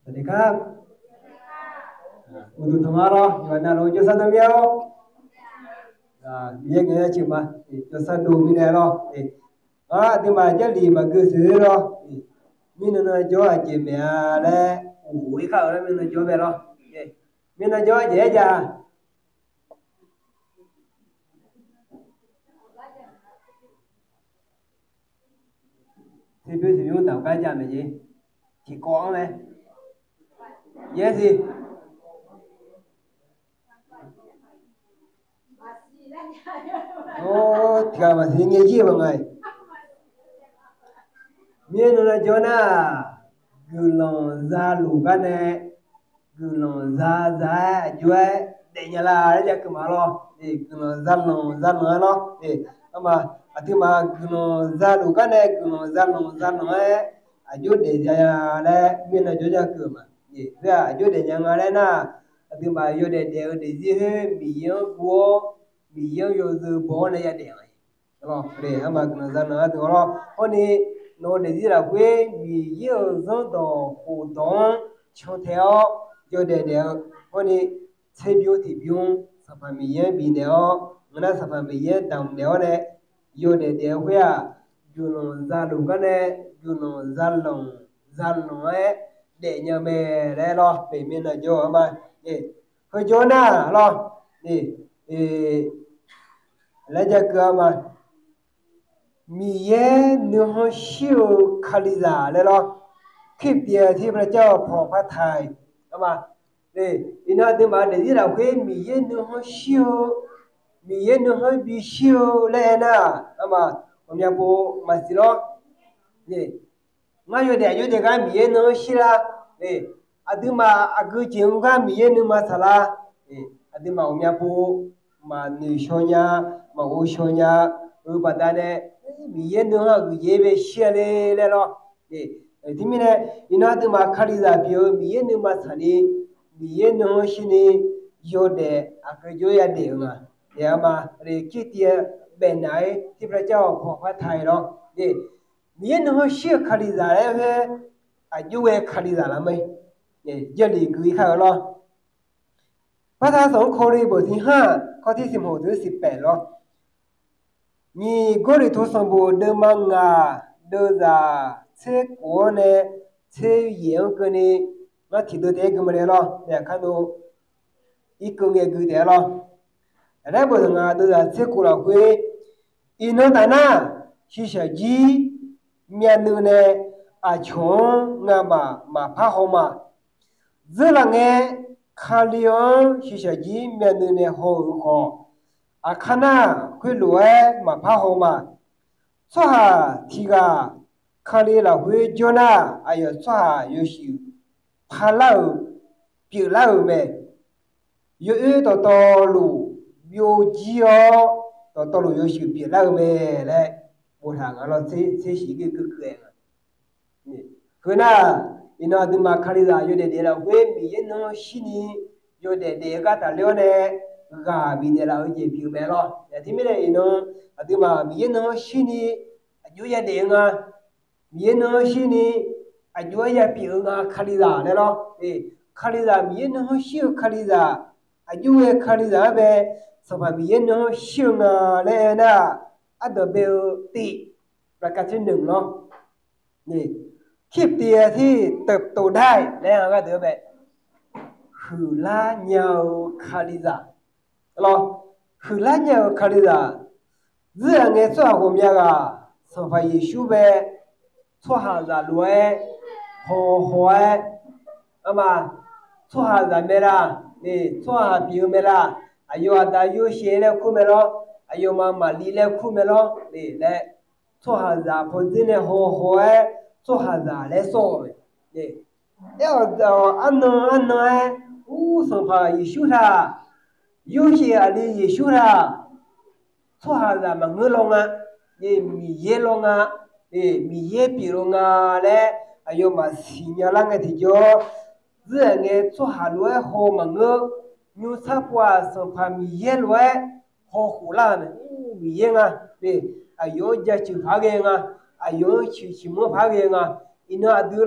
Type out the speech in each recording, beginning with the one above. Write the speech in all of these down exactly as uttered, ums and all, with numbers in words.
Saqdeq kar. Uqduq tanqma lawr, yawqghaq navluf jawrsar dov mir-a lawr. Miqyaer guiqlanq-anr ceuq ma, jawrsar dov mirnae lawr. Aqduimaf Jarlif maqgeu seuq lawr. Mirnan nan jawr aqjeq maeq-a laer, uqghof-ir kar-euq laer mirnan jawr mae lawr. Mirnan jawr aqjeq-aer ja. Terbymr tiqbymr damq gar ja maeq jeq. Tiqkawv-anr mae. Yaer siq. Or, tiqghaq maqsiq ngae jir-eu maqnga-iq. Mirnan nan jawr nar, guiqlanq zaluf gar nae, guiqlanq za za-aer aqjox-aer daefnya la laer ja keuv ma lawr. Guiqlanq zalanq zalanq-aer lawr. Arma, aqduimaf guiqlanq zaluf gar nae guiqlanq zalanq zalanq-aer aqjox daefnya laer mirnan jawr ja keuv-eu ma. Khoer-aq aqjox daefnya nga laer nar, aqduimaf yawdaef daef-eu daefzir khoer Miqyaer-anr guv-awr, Miqyaer-anr yawzeu baw-awr nae yadaef-a. Arma guiqlanq zalanq-aer deuq-awr lawr. Hawr ni, nawq-eu daefzir lafkhoer Miqyaer-euq zanrdawq khofdawq-anr cantae-awr yawdaef daef-eu, hawr ni, tserbymr tiqbymr Sanqpaq Miqyaer-anr bifnaeq-awr, ngeur nar Sanqpaq Miqyaer damqnaeq-awr nae yawdaef daef-eu khoer-aq, guiqlanq zaluf gar nae guiqlanq zalanq zalanq-aer daefnya mae laer lawr. Mirnan jawr-eu arma, heujawr nar lawr. Laer ja keuv-a ma. Miqyaer nuikhanr shir-eu Kalizaq laer lawr. คริสเตียนที่พระเจ้าผ่องพระทัย arma. Iqnan aqduimaf daefzir lafkhoer Miqyaer nuikhanr shir-eu, Miqyaer nuikhanr bishir-eu laer aernar, arma, ghawqmya pov maqsiq lawr. Ngar yawdaef aqjox daef gar Miqyaer nuikhanr shir lar. Aqduimaf aqgeu jeq-anr gar Miqyaer nuima saqlar. Aqduimaf ghawqmya pov maqnoeq shaw nya, maqghov shaw nya-eu baqdanae, Miqyaer nuikhanr aqgeu jeq bae shir-a le laer lawr. Teumirnae, iqnan aqduimaf Kalizaq pyeuf-eu Miqyaer nuima saqni, Miqyaer nuikhanr shirni, yawdaef aqgeu jawr-aer yadaef-eu nga. Arma, คริสเตียน แบบไหนที่พระเจ้าผ่องพระทัย lawr. Miqyaer nuikhanr shir-eu Kalizaq laer khoer, aqjox ghae Kalizaq lar mae. Jarlif gui-ir kar-eu lawr. พระธรรมสองโครินธ์บทที่ห้า ข้อที่สิบหกถึงสิบแปด lawr. Nyiq Gawrliqtu sanqbof deuvma ngaq deuvzaq tser khof-anr nae tser yaef-anr keuvni, ngar tiqdeuv taef-aer gui ma le lawr. Naeq kar dov irkeuv ngae gui taef-aer lawr. Aqlaer bofzaq ngaq deuvzaq tser khof lafkhoer, iqnan taf nar, shiqshaq jir myavnuiv nae aqcawq-anr ngamaf maqpar haw ma. Dzeurlaf ngae, Kali-anr shiqshaq jir myavnuiv nae haw-euq khawf, aqkar nar khoerlof-aer maqpar haw ma. Tsawrhaq tiq ghaq Kali lafkhoer jawr nar, aqyawf tsawrhaq yawshuif parlar-euq pyeuflar-euq mae. Yawoer dawqtawvluf byovjir-awr, dawqtawvluf yawshuif pyeuflar-eu mae laer boftaq nga lawr. Tser shiq geur keuv keuv-aer nga. Khoernar, iqnan aqduimaf Kalizaq yawdaef daef lafkhoer Miqyaer nuikhanr shirni, yawdaef daef-eu gar taqler-awr nae ghaq bifnaeq laf-eu jeq pyeuf mae lawr. Aqjeq mirnae iqnan aqduimaf Miqyaer nuikhanr shirni aqjox-aer yadaef-eu nga. Miqyaer nuikhanr shirni aqjox-aer yapyeuf-eu nga Kalizaq laer lawr. Kalizaq Miqyaer nuikhanr shir-eu Kalizaq, aqjox ghae Kalizaq-anr bae Sanqpaq Miqyaer nuikhanr shir-eu nga laer aernar, ardanq bae-eu tiv ประการที่หนึ่ง lawr. คริสเตียนที่เติบโตได้ laer-aq gardeuq-anr bae, huiqlar nya-eu Kalizaq lawr. Huiqlar nya-euq Kalizaq, zir-aq ngae tsawrhaq ghawqmya ghaq Sanqpaq Yeqsur bae tsawrhaqzaq lof-aer haw haw-aer, arma, tsawrhaqzaq mae la, tsawrhaq pyeuf-eu mae la, aqyawf aqda Yorsaev laer kur mae lawr, aqyawfmaf Maqli laer kur mae lawr laer, tsawrhaqzaq pawdzer nae haw haw-aer tsawrhaqzaq laer sawr-euq mae. Aer-awq, arnan arnan-aer, ur, Sanqpaq Yeqsur taq, Yorsaev aqli Yeqsur taq, tsawrhaqzaq maqngeur law nga, Miqyaer law nga, Miqyaer pyeuf law nga laer aqyawfmaf siqnya lar ngae tiqjawr, zir-aq ngae tsawrhaq lof-aer haw maqngeur, nymrsar pov-aq Sanqpaq Miqyaer lof-aer hawkhof lar-euq mae. Miqyaer nga, aqyawf-anr jaceuq paq-aer ghae nga, aqyawf-anr ciqciq manr paq-aer ghae nga. Iqnan aqdui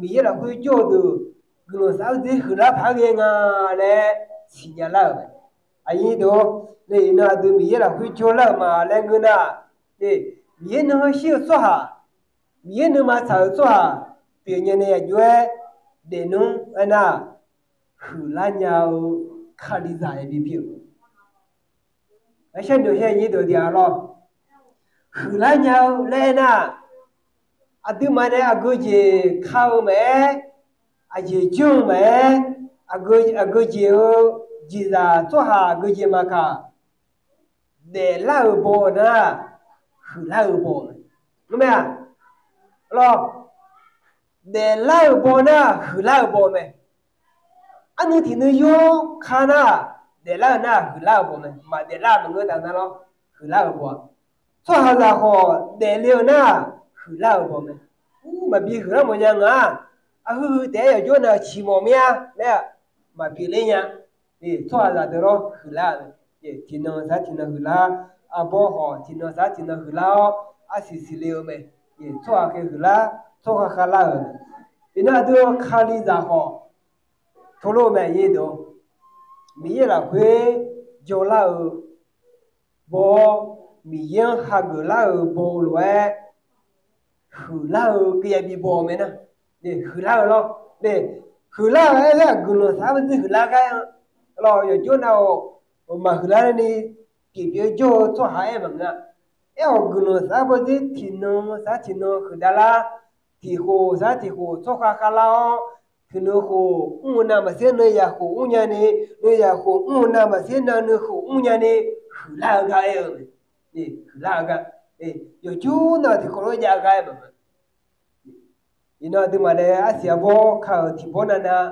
Miqyaer lafkhoer jawr-eu deuq guiqlanq sar-eu dzer huiqlar paq-aer ghae nga laer siqnya lar-euq mae. Aqnyir deuq-or, iqnan aqdui Miqyaer lafkhoer jawrlar-euq ma laer ngeur nar, Miqyaer nuikhanr shir-eu tsawrhaq, Miqyaer nuima tsaq-euq tsawrhaq pyeuf nya nae aqjox-aer daefnmr aernar, huiqlar nya-eu Kalizaq yabi pyeuf-euq Arsar noeqshaer nyir deuq diq-a lawr. Huiqlar nya-eu laer aernar, aqduimaf nae aqgeu jeq ka-eu maqaer, aqjeq janr-eu maqaer, aqgeu jeq-eu jeqzaq tsawrhaq aqgeu jeq maqkaq, daeflar-euq baw-eu nar, huiqlar-euq baw-eu mae. Ngar mae-aq, lawr, daeflar-euq baw nar huiqlar-euq baw mae. Arnuiv tiqnuiv yawr ka nar, daeflar-eu nar huiqlar-euq baw mae. Maqdaeflar maqngeur taf nar lawr, huiqlar-euq baw-a. Tsawrhaqzaq khawf daefle-eu nar, huiqlar-euq baw mae. Maqbi huiqlar mawfnya nga-a. Arhuiq huiq taef-aer yawqjawr nav ciqmawf mir-a laer maqpyeuf ler nya. Tsawrhaqzaq deuq lawr huiqlar-eu, tiqnan sar tiqnan huiqlar, arbawr khawf tiqnan sar tiqnan huiqlar-awr, arsiq siqle-eu mae. Tsawrhaq khae huiqlar, tsawrhaq khavlar-euq. Iqnan aqdui-eu Kalizaq khawf, tov lof mae nyir deuq-or, Miqyaer lafkhoer jawrlar-eu baw-awr, Miqyaer-anr hageuf lar-euq baw lof-aer, huiqlar-eu keuv yabi baw-eu mae nar. Huiqlar-eu lawr. Huiqlar-eu aer-aer-aq guiqlanq sar-aer bawdzer huiqlar gar-a lawr. Yawqjawr nav-awq, maqhuiqlar ni pyeuf pyeuf-aer jawr-eu tsawrhaq aer maqngeur-a. Aer-awq guiqlanq sar-aer bawdzer tiqnan sar tiqnan huiqdav lar, tiqkhof sar tiqkhof tsawrkhav khavlar-awr, tiqnan khof mr-eu navmaqtser nan yaqkhof mrnya ni, nan yaqkhof mr-eu navmaqtser nan nuikhof mrnya ni, huiqlar-eu gar aer-eu mae. Huiqlar-eu gar, yawqjawr nav tiqkawv lof jav-eu gar aer maqngeur. Iqnan aqduimaf nae arsiq arbawr ka-euq tiqbawr navnav,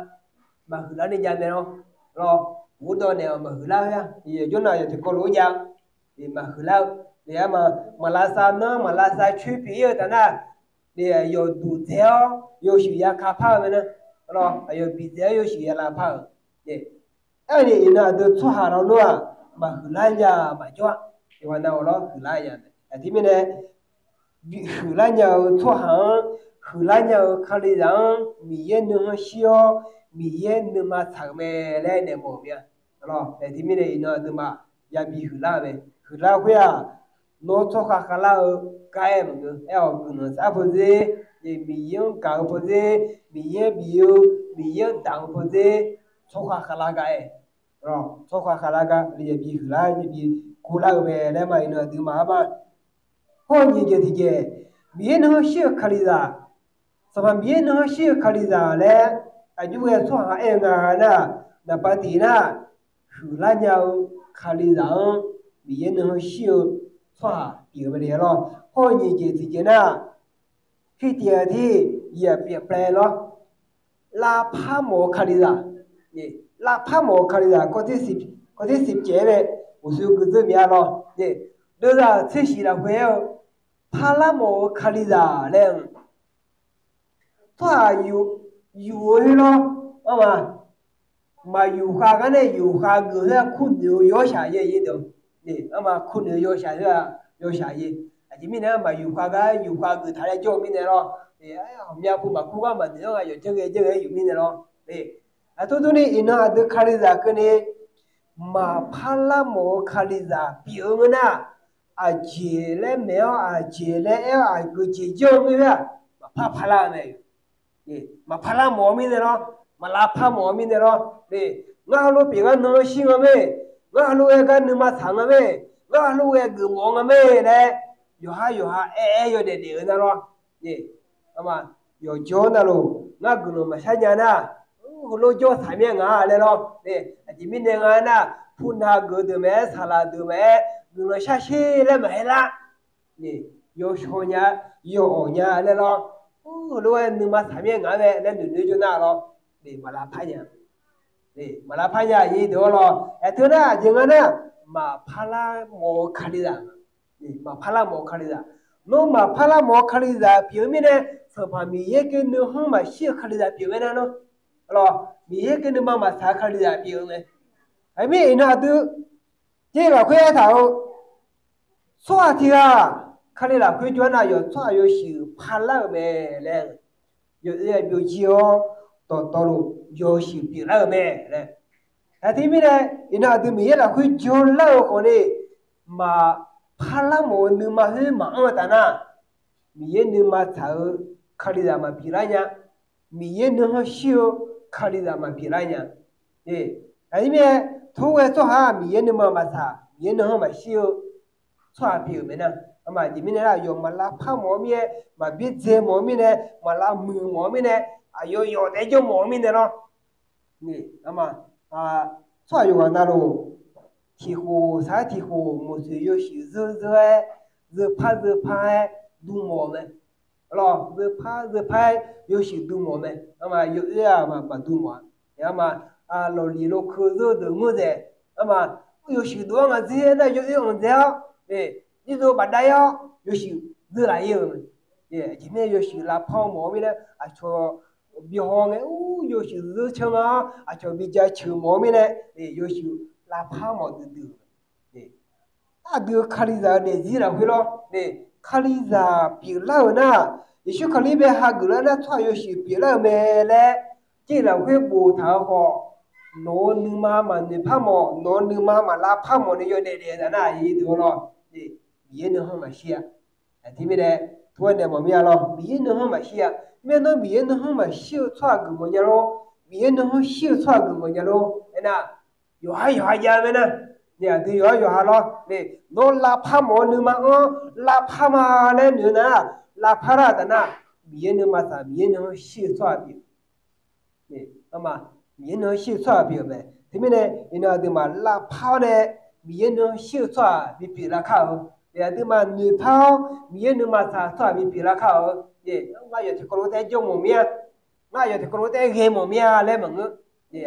maqhuiqlar ni jav mae lawr. Lawr, ghofdawv naeq-awq maqhuiqlar-a. Yawqjawr nav yawq tiqkawv lof-aer jav, maqhuiqlar-eu. Arma, maqlavsav nanr maqlavsav coer pyeuf ir-eu taf nar, yawqduq dzaeq-awr yawshuif ya ka par-eu mae nar. Lawr, aqyawf biqdzaeq-awr yawshuif ya lavpar-euq. Aerni iqnan aqdui tsawrhaq lawnmr-aq, maqhuiqlar nya-eu maqjawr-a. Iqnan aqlawr huiqlar nya-eu mae. Aqjeq mirnae, huiqlar nya-eu tsawrhaq-anr, huiqlar nya-eu Kalizaq-anr Miqyaer nuikhanr shir-awr, Miqyaer nuima tsaq-euq mae laer naeq mawf-euq mae-a. Aqjeq mirnae iqnan aqduimaf yabi huiqlar-eu mae. Huiqlar khoer-aq, nawr tsawrkhav khavlar-eu gar aer maqngeur. Aer-awq guiqlanq sar-aer bawdzer, Miqyaer-anr gaq-eu bawdzer, Miqyaer-anr bif-eu, Miqyaer-anr daq-eu bawdzer, tsawrkhav khavlar gar aer. Tsawrkhav khavlar gar yabi huiqlar yabi kurlar-eu mae laer ma iqnan aqduimaf arma. Hawr nyiq jeq tiqjeq, Miqyaer nuikhanr shir-eu Kalizaq, Sanqpaq Miqyaer nuikhanr shir-eu Kalizaq laer aqjox ghae tsawrhaq aer-eu nga nar, naqpav tiq nar, huiqlar nya-eu Kalizaq-anr Miqyaer nuikhanr shir-eu tsawrhaq pyeuf-eu mae lawr. Hawr nyiq jeq tiqjeq nar, ที่เดียวที่อย่าเปลี่ยนแปลง lawr. Lavpar mawf-eu Kalizaq, lavpar mawf-eu Kalizaq, ข้อที่สิบ ข้อที่สิบเจ็ด bae, uqshoe gui dzeur mya lawr. Deuvzaq tser shiq lafkhoer aer-eu, parlar mawf-eu Kalizaq laer-eu, tsawrhaq yuf-eu khoer lawr, arma, maqyuf khav gar nae yuf khav geuf khoer-aq kurnoeq-eu yawshaq-a. Arma, kurnoeq-eu yawshaq khoer-aq, yawshaq-a. Aqjeq mirnae maqyuf khav gar yuf khav geuf taq laer jawr-eu mirnae lawr. Ghawqmya pov maqkur gar maqnoeq-anr ghaq yawqjeq ghae jeq ghae yuf mirnae lawr. Aqturdurni iqnan aqdui Kalizaq keuvni maqparlar mawf-eu Kalizaq pyeuf-eu ngeur nar, aqjeq laer maeq-awr aqjeq laer aer-awr aqgeu jeq janr-eu mirnae-aq, maqpar parlar-eu mae. Maqparlar mawf-eu mirnae lawr, maqlavpar mawf-eu mirnae lawr. Ngar heulof pyeuf gar nan shir nga mae, ngar heulof ghae gar nuima tsaq nga mae, ngar heulof ghae geufmawf-eu nga mae laer, yawqha yawqha aer aer yawdaef daef-eu nar lawr. Yawqjawr navluf ngar guiqlanq maqshar nya nar, heulof jawr tsaq mir-a nga laer lawr. Aqjeq mirnae nga nar, purnav geuf-eu deuq maqaer, saqlaq deuq maqaer, guiqlanq shar sher laer maqaer lar. Yawshawr nya, yawawq nya laer lawr. Heulof-aer nuima tsaq mir-a nga mae laer noeqnoeq jawr nar lawr. Maqlavpar nya. Maqlavpar nya-ir deuq-awr lawr. Aerteu nar aqjeq nga nar, maqparlar mawf-eu Kalizaq. Maqparlar mawf-eu Kalizaq. Nawr maqparlar mawf-eu Kalizaq pyeuf-eu mirnae, Sanqpaq Miqyaer keuvni nuikhanr maqshir-eu Kalizaq pyeuf-eu mae nar nawr. Lawr, Miqyaer keuvni nuima maqtsaq-eu Kalizaq pyeuf-eu mae. Aqmir iqnan aqdui Jarlif lafkhoer aertaq-eu, tsawrhaq tiq ghaq Kali lafkhoer jawr nar, yawq tsawrhaq yawshuif parlar-euq mae laer, yawqoe byovjir-awr, dawqtawvluf yawshuif pyeuflar-euq mae laer. Aqteumirnae, iqnan aqdui Miqyaer lafkhoer jawrlar-eu khawf ni, maqpar lar mawf-eu nuima khoer maqanr-eu taf nar, Miqyaer nuima tsaq-eu Kalizaq maqpyeuflar nya. Miqyaer nuikhanr shir-eu Kalizaq maqpyeuflar nya. Aqjeq mirnae, tov ghae tsawrhaq-aq Miqyaer nuima maqtsaq, Miqyaer nuikhanr maqshir-eu tsawrhaq pyeuf-euq mae nar. Arma aqjeq mirnae nar, aqyawf maq lavpar mawf-eu mirnae, maq byaerdzae mawf-eu mirnae, maq lavmuiq mawf-eu mirnae, aqyawf yawf taef-aer jawr mawf-eu mirnae lawr. Tsawrhaq yawqghaq navluf, tiqkhof sar-aer tiqkhof mawq tsoeq yawshuif zeur zeur-aer, zeupar zeupar-aer dm mawf-eu mae. Lawq, zeupar zeupar-aer yawshuif dm mawf-eu mae. Arma yawoer-aq maqdm mawf-a. Arma, lawqliq lawqkeuv zeur deuq ngeur dzaeq. Arma, yawshuif dov-anr ngaq dzer nar yawoer anqdzae-awr, irdov bafdav-ir-awr yawshuif zeur laf-ir-eu mae. Aqjeq mirnae yawshuif lavpar-awr mawf-eu mirnae, aqcawq bi hawngae ur yawshuif zeur can nga-awr aqcawq bi jaceuq mawf-eu mirnae, yawshuif lavpar mawf duidui-euq mae. Aqdui-eu Kalizaq-eu daefzir lafkhoer lawr, Kalizaq pyeuflar-euq nar, Yeqsur Kali bae hageuf lar nar tsawrhaq yawshuif pyeuflar-euq mae laer, Jarlif lafkhoer boftaq-eu khawf, nawq-eu nuima maqnoeqpar mawf, nawq-eu nuima maq lavpar mawf ni yawdaef daef-eu taf nar, aqyuif deuq-eu lawr, Miqyaer nuikhanr maqshir-a. Aqjeq mirnae, tov-aer naeq mawf mir-a lawr, Miqyaer nuikhanr maqshir-a. Mirnae nawr Miqyaer nuikhanr maqshir-eu tsawrhaq geufmawf nya lor, Miqyaer nuikhanr shir-eu tsawrhaq geufmawf nya lor. Aernar, yawqhar yawqha jav-eu mae nar, aqdui yawqhar yawqha lawr, nawr lavpar mawf-eu nuima-anr lavpar ma laer noeq nar, lavpar lar-eu taf nar, Miqyaer nuima tsaq, Miqyaer nuikhanr shir-eu tsawrhaq pyeuf. Miqyaer nuikhanr shir-eu tsawrhaq pyeuf-euq mae. Teumirnae iqnan aqduimaf lavpar-awr nae Miqyaer nuikhanr shir-eu tsawrhaq bipyeuf lar kar-eu. Aqduimaf noeqpar-awr Miqyaer nuima tsaq tsawrhaq bipyeuf lar kar-eu. Ngar yawf tiqkawv lof-aer jawr mawf mir-a. Ngar yawf tiqkawv lof-aer ghae mawf mir-a laer maqngeur.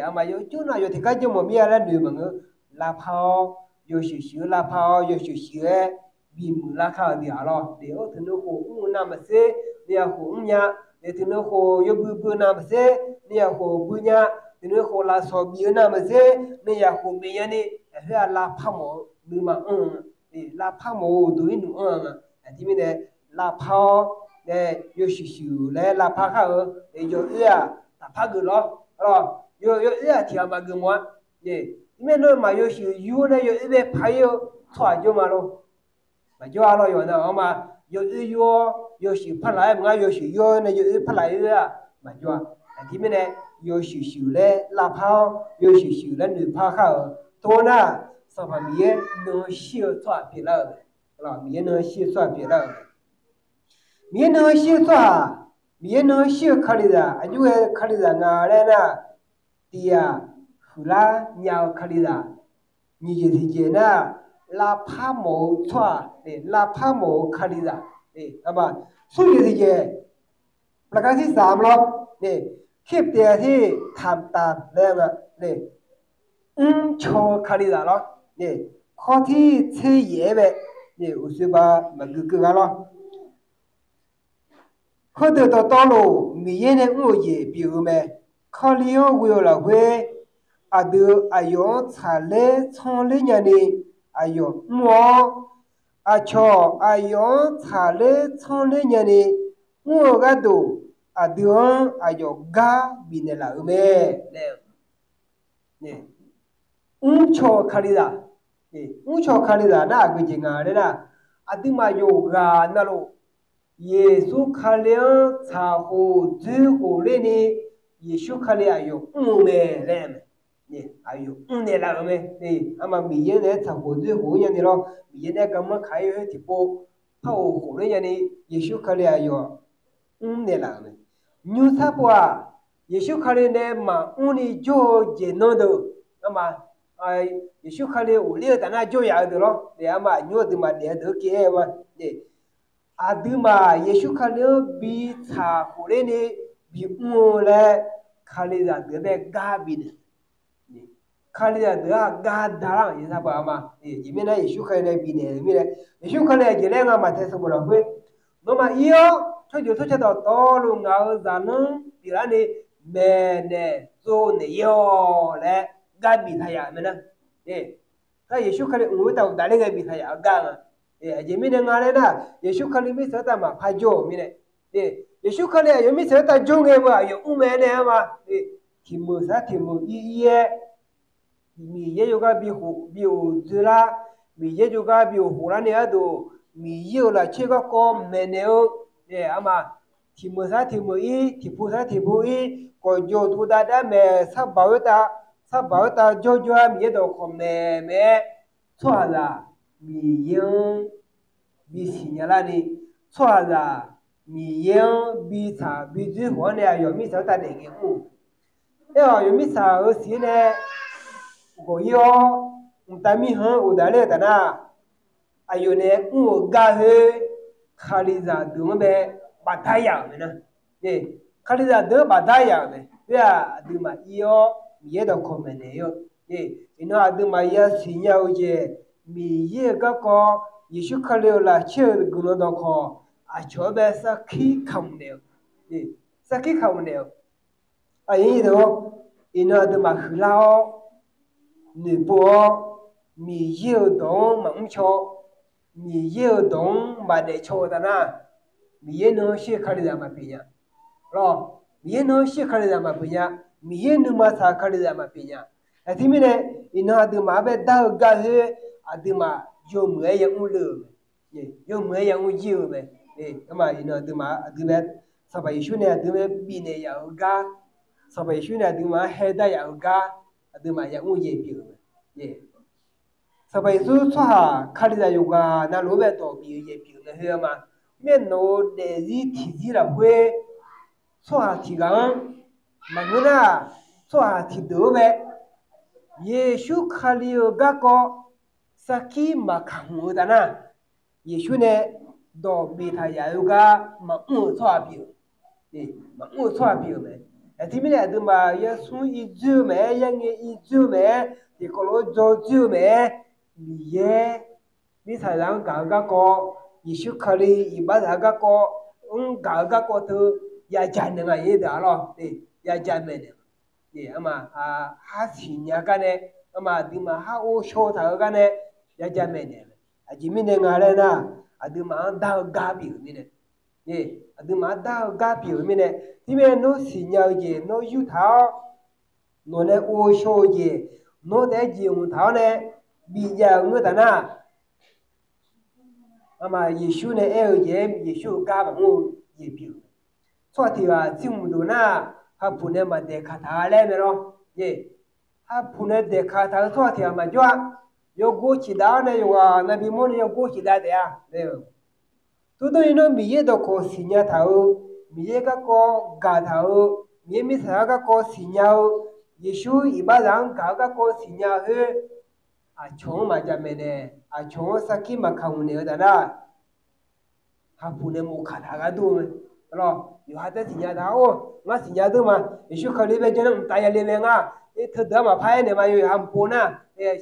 Aqmaf yawf jawr nar yawf tiqgar jawr mawf mir-a laer noeq maqngeur. Lavpar-awr yawshuif shuif-eu, lavpar-awr yawshuif shuif-aer bimuiq lar kar-eu dui-aq lawr. Teunuikhof mr-eu navmaqtser, nuiyaf khof mrnya. Teunuikhof yawbui bui-eu navmaqtser, nuiyaf khof buinya. Teunuikhof lafsawq bif-eu navmaqtser, nuiyaf khof bifnya ni, aqkhoer-aq lavpar mawf-eu nuima anr-eu nga. Lavpar mawf-eu uqduq-ir nuq anr-eu nga. Aqjeq mirnae, lavpar-awr nae yawshuif shuif laer lavpar kar-eu, yawoer-aq taqpar geuf lawr. Yawoer-aq tiqghaq maqgeuf mawf-a. Mirnae nawmaf yawshuif yur-awr nae yawoer bae par-ir-eu tsawrhaq jawr ma lor. Maqjawr-a lawr yawqnan-anr ma. Yawoer yur-awr yawshuif par laf-aer maqngar, yawshuif yur-awr nae yawoer par laf-aer-aq maqjawr-a. Aqjeq mirnae, yawshuif shuif laer lavpar-awr yawshuif shuif laer noeqpar kar-euq tov nar, Sanqpaq Miqyaer nuikhanr shir-eu tsawrhaq pyeuflar-euq mae. Miqyaer nuikhanr shir-eu tsawrhaq pyeuflar-euq mae. Miqyaer nuikhanr shir-eu tsawrhaq, Miqyaer nuikhanr shir-eu Kalizaq, aqjox ghae Kalizaq nga laer nar, tiq ghaq huiqlar nya-eu Kalizaq, nyiq jeq tiqjeq nar, lavpar mawf-eu tsawrhaq, lavpar mawf-eu Kalizaq, smr jeq tiqjeq, ประการที่สาม lawr, คลิปเตียที่ทำตาม laer nga, mrcaw-eu Kalizaq lawr, ข้อที่ tser yaef-aer bae, uqshoe ba maqgui keuv gar lawr. Heudeuq dawqtawvluf Miqyaer nae mr-euq jeq pyeuf-eu mae. Kali-anr ghoe-eu lafkhoer, aqdui aqyawf-anr tsaqler tsanrler nyani aqyawf mr-awr, aqcawq aqyawf-anr tsaqler tsanrler nyani mr-eu gharduq, aqdui-anr aqyawf gar bifnaeq laf-euq mae laer. Mrcaw-eu Kalizaq, mrcaw-eu Kalizaq nar aqgeu jeq nga laer nar, aqduimaf yawqghaq navluf Yeqsur Kali-anr tsaqkhof dzoerkhof lerni, Yeqsur Kali aqyawf mr-eu mae laer, aqyawf mrnaeq laf-euq mae. Arma Miqyaer naeq-aer tsaqkhof dzoerkhof-ir nyani lawr, Miqyaer nae garmanr kaq-ir-eu tiqpov par-euq khof ler nyani, Yeqsur Kali aqyawf mrnaeq laf-euq mae. Nymrsar pov-aq, Yeqsur Kali nae maqmr ni jawr-eu jeq nan deuq, arma, Yeqsur Kali ghofler-eu taf nar jawr yaf-eu deuq lawr, arma nymr aqduimaf daef-eu deuq-anr kev-aer-eu ma. Aqduimaf Yeqsur Kali-anr bi tsaqkhof lerni bimr-eu laer, Kalizaq deuq-anr bae gar bifnaeq Kalizaq deuq-anr gar dalar-euq jeq sar paq-a ma. Aqjeq mirnae Yeqsur Kali nae bifnaeq-euq mirnae, Yeqsur Kali aqjeq laer nga Maqtaeq sanqbof lafkhoer, nawmaf ir-awr tsawrjeuq tsawrca dawqtawvluf ngaq-euq zaqlanr pyeuflarni maeqnaeq tsovnaeq-ir-awq laer gar biftaq yaf-euq mae nar. Nar Yeqsur Kali mq-eu taf uqdaf ler ngae biftaq yaf-eu gar nga. Aqjeq mirnae nga laer nar, Yeqsur Kali mirtsaq-anr taf maqpar jawr-euq mirnae, Yeqsur Kali aqyawf mirtsaq khoertav jawr ngae-eu aqyawf mr mae nae-a ma. Tiq meuq sar tiq meuq ir ir-aer, Miqyaer jawrgar bi khof bi oq dzoerlar, Miqyaer jawrgar bi oq khoflar nae gharduq, Miqyaer-euq lafcaer garkawv maeqnaeq-eu, arma, tiq meuq sar tiq meuq ir, tiq pu sar tiq pu ir, gawqjawq duqdav dav maeq, sarbaq khoertav, sarbaq khoertav jawrjawr-aer Miqyaer dawqkawq maeq maeq-aer, tsawrhaqzaq Miqyaer-anr bisiq nya larni, tsawrhaqzaq Miqyaer-anr bitsaq bidzoer khof-anr nae aqyawf mirtsaq khoertav daef ngae mr-eu. Aer-awq, aqyawf mirtsaq-euq siq-aer nae ghawq-ir-awr, mqtav mirkhanq-anr uqdaf ler-eu taf nar, aqyawf nae mr-euq gar khoer, Kalizaq deuq-anr bae bafdar yaf-euq mae nar. Kalizaq deuq-anr bafdar yaf-euq mae. Khoer-aq, aqduimaf ir-awr Miqyaer dawqkawq maeqnaeq-eu. Iqnan aqduimaf yasiq nya-eu jeq, Miqyaer-euq garkawv, Yeqsur Kali-euq lafcaer-eu guiqlanq dawqkawq, aqcawq-anr bae sarkir kamq naeq-eu, sarkir kamq naeq-eu. Aqyuif, iqnan aqduimaf huiqlar-awr, noeqpov-awr, Miqyaer-euq dawq-anr maqmr caw, Miqyaer-euq dawq-anr maqdaef caw-eu taf nar, Miqyaer nan-anr shir-eu Kalizaq maqpyeuf nya. Lawr, Miqyaer nan-anr shir-eu Kalizaq maqpyeuf nya. Miqyaer nuima tsaq-eu Kalizaq maqpyeuf nya. Aqjeq mirnae, iqnan aqduimaf-anr bae dar-eu gar khoer, aqduimaf yawmuiq-aer yamr le-euq mae. Yawmuiq-aer yamr jir-eu mae. Arma, iqnan aqduimaf aqdui bae, Sanqpaq Yeqsur nae aqdui bae bifnaeq yaf-euq gar, Sanqpaq Yeqsur nae aqduimaf-anr haedar yaf-euq gar, aqduimaf yamr yaeq pyeuf-euq mae. Sanqpaq Yeqsur tsawrhaq Kalizaq yawqghaq navluf-anr bae dawq bif-eu yaeq pyeuf-eu mae. Khoer-eu ma, mirnae nawq-euq daefzir tiqzir lafkhoer tsawrhaq tiq ghaq-anr maqngeur nar, tsawrhaq tiqdeuq-anr mae, Yeqsur Kali-euq garkawv sarkir maqkaq hmq-eu taf nar, Yeqsur nae dawq biftaq yaf-eu gar maqmr-euq tsawrhaq pyeuf-eu, maqmr-eu tsawrhaq pyeuf-eu mae. Aqjeq mirnae aqduimaf yarsmr ir dzoer-eu mae-aer, yarngae ir dzoer-eu mae-aer, tiqkawv lof-aer dzaw dzoer-eu mae-aer, Miqyaer mirtsaqzaq-anr gaq-eu garkawv, Yeqsur Kali iqbaxzaq-eu garkawv-anr gaq-eu garkawv teu yajaq naeq nga-ir deuq-a lawr. Yajaq maeqnaeq, arma, har siqnya gar nae, arma, aqduimaf har ghovshaw taq-eu gar nae yajaq maeqnaeq. Aqjeq mirnae nga laer nar, aqduimaf-anr dar-eu gar pyeuf-euq mirnae, aqduimaf-anr dar-eu gar pyeuf-euq mirnae, tirmir nawr siqnya-eu jeq nawr yurtaq-awr, nawq nae ghovshaw-eu jeq nawr taef-aer jeq mqtaq-awr nae bijav-euq ngeur taf nar, arma, Yeqsur nae aer-eu jeq-aer Yeqsur-euq gar maqmr-eu jeq pyeuf-eu. Tsawrhaq tiq ghaq tsir mqduq nar, hapuq nae maqdaeqkaq taq-a laer mae lawr. Hapuq nae daeqkaq taq-eu tsawrhaq tiq ghaq maqjawr-a. Yawgor ciqdav-awr nae yawqghaq navbi mawr nae yawgor ciqdav taef-a. Turdov-ir nawr Miqyaer dawqkawq siqnya taq-eu, Miqyaer garkawv gaqtaq-eu, Miqyaer mirtsaq-eu garkawv siqnya-eu, Yeqsur iqbaxzaq-anr gaq-eu garkawv siqnya khoer, aqcawq-anr maqjaq maeqnaeq, aqcawq-anr sarkir maqkaq hmq naeq-eu taf nar, hapuq nae mawf kaq taq gharduq-eu mae. Lawr, yawqha taef siqnya taq-awr, ngar siqnya deur ma, Yeqsur Kali bae janr nar mqtav yale mae ngar, teudeuq-anr maqpar aernaeq ma, yawqha mqpov nar,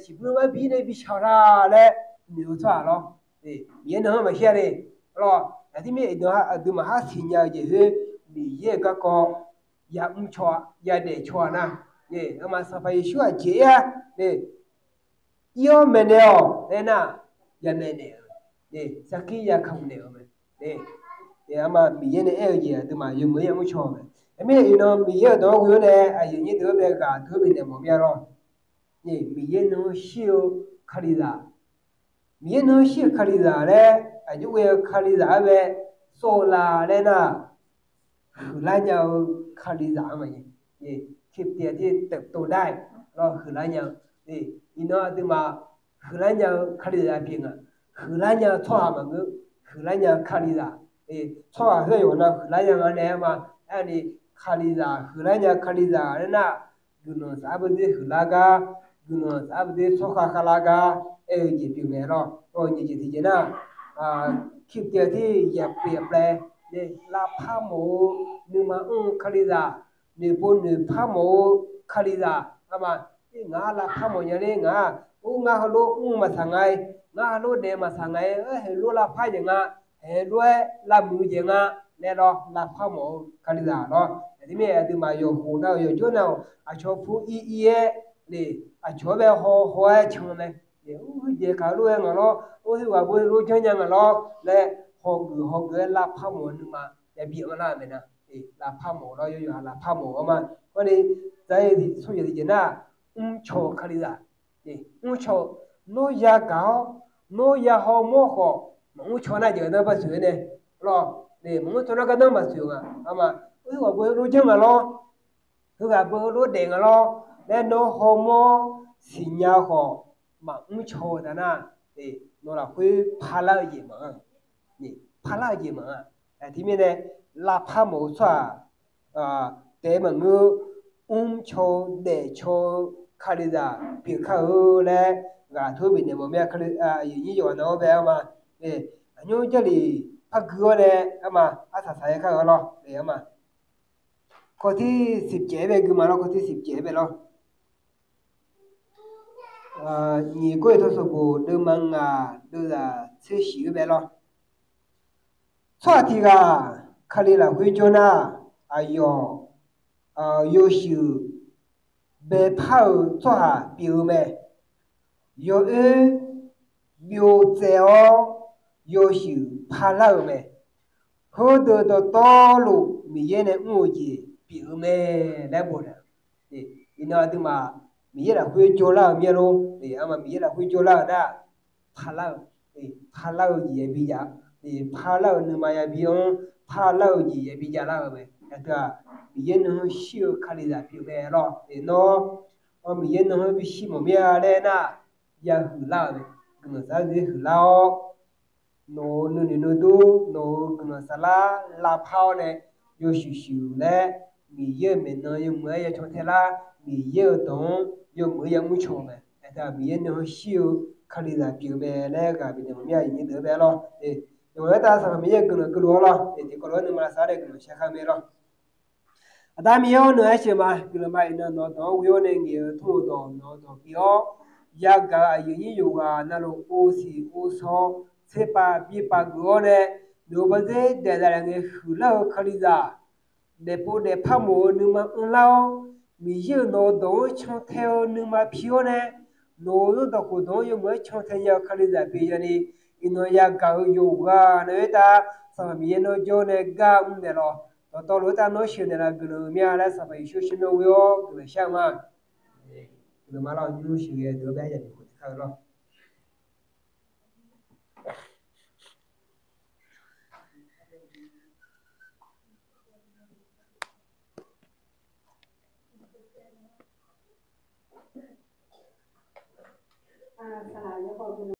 siqbuir ngar bi nae bi shaq la laer noeq-eu tsawrhaq lawr. Miqyaer nan-anr maqshir-a le. Lawr, aqdirmir iqnan aqduimaf har siqnya-eu jeq khoer, Miqyaer-euq garkawv yamr caw-a, yadaef caw-a nar, arma, Sanqpaq Yeqsur aqjeq-aer-a, ir-awr maeqnaeq-awq laer nar, yamaeq naeq-eu, sarkir yakaq naeq-eu mae. Arma, Miqyaer nae aer-eu jeq aqduimaf yawmuiq-aer yamr caw-eu mae. Aqmir iqnan Miqyaer-euq dawq-anr ghoe-awr nae aqyuif aqnyir deuq-anr bae ghaq deuq-anr bifnaeq mawf mir-a lawr. Miqyaer nan-anr shir-eu Kalizaq, Miqyaer nan-anr shir-eu Kalizaq laer aqjox ghae-eu Kalizaq-anr bae sawr-eu la laer nar, huiqlar nya-eu Kalizaq-anr mae. Kiptiq aqdir taeqtov dar-aer lawr huiqlar nya-eu, iqnan aqduimaf huiqlar nya-eu Kalizaq pyeuf nga. Huiqlar nya-eu tsawrhaq maqngeur, huiqlar nya-eu Kalizaq. Tsawrhaq khoer yawqnan huiqlar nya nga nae-a ma. Aerni, Kalizaq huiqlar nya-eu Kalizaq laer nar, guiqlanq saflar beudoer huiqlar gar, guiqlanq saflar beudoer tsawrkhav khavlar gar aer-eu jeq pyeuf mae lawr. Nyiq jeq tiqjeq nar, kiptiq aqdir yaqpyeuf yaqpyaev, lavpar mawf-eu nuima mr-eu Kalizaq, noeqpov noeqpar mawf-eu Kalizaq, arma, ngaq-anr lavpar mawf nya ler ngaq-a, or ngar heulof mr maqsaq nga-i, ngar heulof daef maqsaq nga-i, aer heulof lavpar jeq nga, heulof-aer lavmuiq jeq nga laer lawr, lavpar mawf-eu Kalizaq lawr. Aqdirmir aqduimaf yawqkhof nar-euq yawqjawr nar-euq aqcawq pu ir ir-aer, aqcawq-anr bae haw haw-aer can mae. Ur, heujeq kaq lof-aer ngaq lawr, or, heughaq bo lof janrnya ngaq lawr laer hawgeuf hawgeuf-aer lavpar mawf-eu nuima yabi anrlar-eu mae nar, lafpar mawf-eu lawr, yawqha lafpar mawf-eu ma. Hawr ni, zaqyo smr yawq tiqjeq nar, mrcaw-eu kalizaq, mrcaw-eu, nawr yagaq-awr, nawr ya hawmawr khawf, maqmr caw nar jeq gardanr baqtsoeq-aer nae, lawr, maqmr caw nar gardanr baqtsoeq nga, arma, heughaq beu heulof janr nga lawr, heughaq beu heulof daef nga lawr laer nawr hawmawr siqnya khawf, maqmr caw-eu taf nar, nawr lafkhoer parlar-eu jeq maqanr, parlar-eu jeq maqanr. Aqjeq mirnae, lavpar mawf-eu tsawrhaq taef-aer maqngeur, mrcaw-eu daefcaw-eu kalizaq pyeuf kar-eu laer ghaq tov bifnaeq mawf mir-a. Aqyuif nyir yawqghaq na-awr bae-awr ma, aqnymr Jarlif par gui-awr nae, arma, arsaq saq-aer kar-eu lawr, arma, kawv tir siqpyaef-aer bae gui ma lawr, kawv tir siqpyaef-aer bae lawr. Nyiq Gawrliqtu sanqbof deuvma ngaq deuvzaq tser shif-aer bae lawr. Tsawrhaq tiq ghaq Kali lafkhoer jawr nar, aqyawf yawshuif baepar-euq tsawrhaq pyeuf-eu mae. Yawoer byov tsaev-awr yawshuif parlar-euq mae. Heudeuq dawqtawvluf Miqyaer nae mr-eu jeq pyeuf-eu mae laer bof-a. Iqnan aqduimaf Miqyaer lafkhoer jawrlar-euq mir-a lor. Arma, Miqyaer lafkhoer jawrlar-euq nar, parlar-eu, parlar-eu jeq yabi jav, parlar-euq nuima yabi-anr, parlar-eu jeq yabi javlar-euq mae. Aqdui-aq, Miqyaer nuikhanr shir-eu Kalizaq pyeuf mae lawr. Nawr, Miqyaer nuikhanr bishir mawf mir-a laer nar, yahuiq lar-euq mae. Guiqlanq saflar dzer huiqlar-awr, nawq-euq nuinoeq nuidur, nawq-euq guiqlanq saflar lavpar-awr nae, yawshuif shuif laer, Miqyaer-euq maeqnan yawmuiq-aer yacan tae lar, Miqyaer-euq dawq-anr yawmuiq-aer yamr caw-eu mae. Aertaq Miqyaer nuikhanr shir-eu Kalizaq pyeuf-eu mae laer ghaq bifnaeq mawf mir-a, aqyuif nyir deuq-aer bae lawr. Yawqghaq aertaq Sanqpaq Miqyaer-euq guiqlanq keuvluf-awr lawr, tiqkawv lof-aer nuima saflar nae guiqlanq shar kar mae lawr. Aqda Miqyaer-awr, nawq-aer sheuq ma. Guiqlanq ma iqnan nawq-eu dawq-anr ghoe-awr nae ngaeq-eu tmr-eu dawq nawq-eu dawq pyeuf-awr, yagaq-euq aqyuif nyir yawqghaq navluf-eu siq-eu shaw tserpav birpav geuf-awr nae, nawq-euq bardzer daeqdaq laer ngae huiqlar-eu Kalizaq, daefpov daefpar mawf-eu nuima anrlar-awr, Miqyaer-euq nawq-eu dawq-anr cantae-eu nuima pi-awr nae, nawq-euq zanrdawq khofdawq-anr yawmuiq-aer cantae nya-eu Kalizaq pyeuf yawni, iqnan yagaq-euq yawqghaq navluf-aer tav, Sanqpaq Miqyaer nawr jawr nae gar mr naeq lawq. Dawqtawvluf-aer tav nawr sheuqnaeq laf guiqlanq-eu mir-a laer Sanqpaq Yeqsur shir myanr ghoe-awr guiqlanq shar-eu ma. Guiqlanq ma lawr, nymr sheuqghae deuq-anr bae yaqdui khof tiqkar-eu lawr.